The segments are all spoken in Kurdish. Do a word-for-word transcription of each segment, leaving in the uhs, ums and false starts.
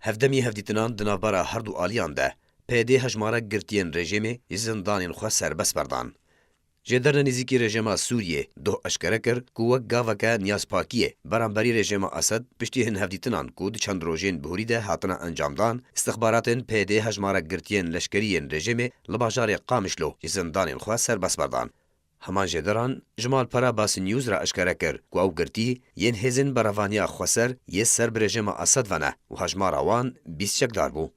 Hevdemî hevdîtinan di navbera her du aliyan de, P Y D hejmarek girtiyên rejîmê ji zindanên xwe serbest berdan. Jêderine nêzîkî rejîma Sûriyê doh eşkere kir ku wek gaveke niyazpakiyê beramberî rejîma Esed piştî hin hevdîtinan ku di çend rojên bihurî de hatine encamdan, istixbaratên P Y D hejmarek girtiyên leşkerî yên rejîmê li bajarê Qamişlo ji zindanên xwe serbest berdan. Heman jêderan ji malpera Basî News re eşkere kir ku ew girtî yên hêzên berevaniya xweser yê ser bi rejîma Esed ve ne û hejmara wan bîst çekdar bû.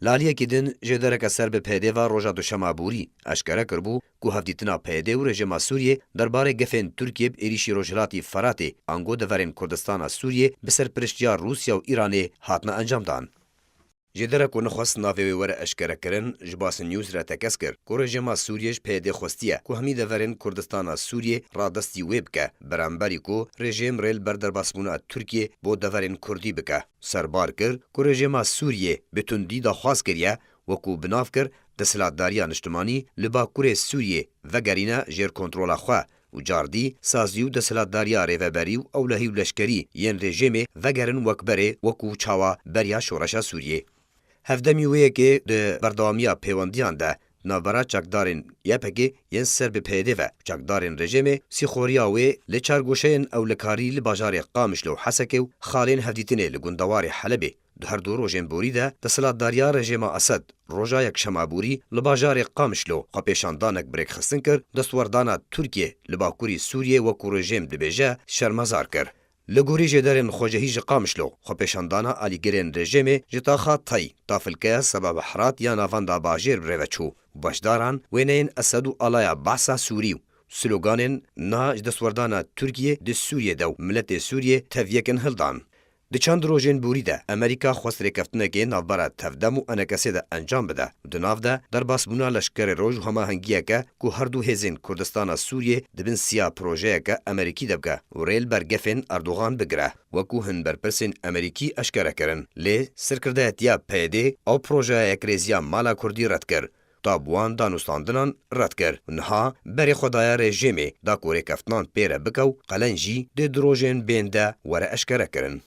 Li aliyekî din, jêdereke ser bi P Y D ve roja duşema borî eşkere kiribû ku hevdîtina P Y D û rejîma Sûriyê derbarê gefên Tirkiyê bi êrîşî Rojhilatî Feratê ango deverên Kurdistana Sûriyê bi serpiriştiya Rûsya û Îranê hatine encamdan. Jêdere ku nexwest navê wê were eşkerekirin, ji Basî News re tekez kir ku rejîma Sûriyê ji P Y D xwestiye ku hemî deverên Kurdistana Sûriyê radestî wê bike, beramberî ku rejîm rê li ber derbasbûna Tirkiyê bo deverên Kurdî bike. Serbar kir ku rejîma Sûriyê bi tundî daxwaz kiriye, wekû bi nav kir desthilatdariya niştimanî li Bakurê Sûriyê vegerîne jêr kontrola xwe û cardî sazî û desthilatdariya rêveberî û ewlehî û leşkerî yên rejîmê vegerin wek berê, wekû çawa beriya şoreşa Sûriyê. Hevdemî wê yekê di berdewamiya pêwendiyan de navbera çekdarên Y P G yên ser bi P Y D ve û çekdarên rejîmê sîxoriya wê li çar goşeyên ewlekarî li bajarê Qamişlo û Hesekê û xalên hevdîtinê li gundewarê Helebê di her du rojên borî de desthilatdariya rejîma Esed roja yekşema borî li bajarê Qamişlo xwepêşandanek bi rêkxistin kir, destwerdana Tirkiyê li bakurî Sûriyê wekû rejîm dibêje şermezar kir. Li gorî jêderên xwecihî ji Qamişlo, xwepêşandana alîgirên rejîmê ji taxa Tay, Tafilkeya Seba Behrat ya navenda bajêr bi rê ve çû û beşdaran wêneyên Esed û alaya Behsa Sûrî û sloganên niha ji destwerdana Tirkiyê di Sûriyê de û miletê Sûriyê tevyekin hildan. Di çend rojên borî de Amerîka xwest rêkeftinekê navbera Tevdem û Enekesê de encam bide û di nav de derbasbûna leşkerê roj û hemahengiyeke ku her du hêzên Kurdistana Sûriyê di bin siya projeyeke Amerîkî de bike û rê li ber gefên Erdogan bigire, wekû hin berpirsên Amerîkî eşkere kirin. Lê serkirdayetiya P Y D ew projeya yekrêziya mala Kurdî red kir. Ta bi wan danûstandinan red kir û niha berê xwe daye rejîmê da ku rêkeftinan pê re bike û qelen jî dê di rojên bên de were eşkere kirin.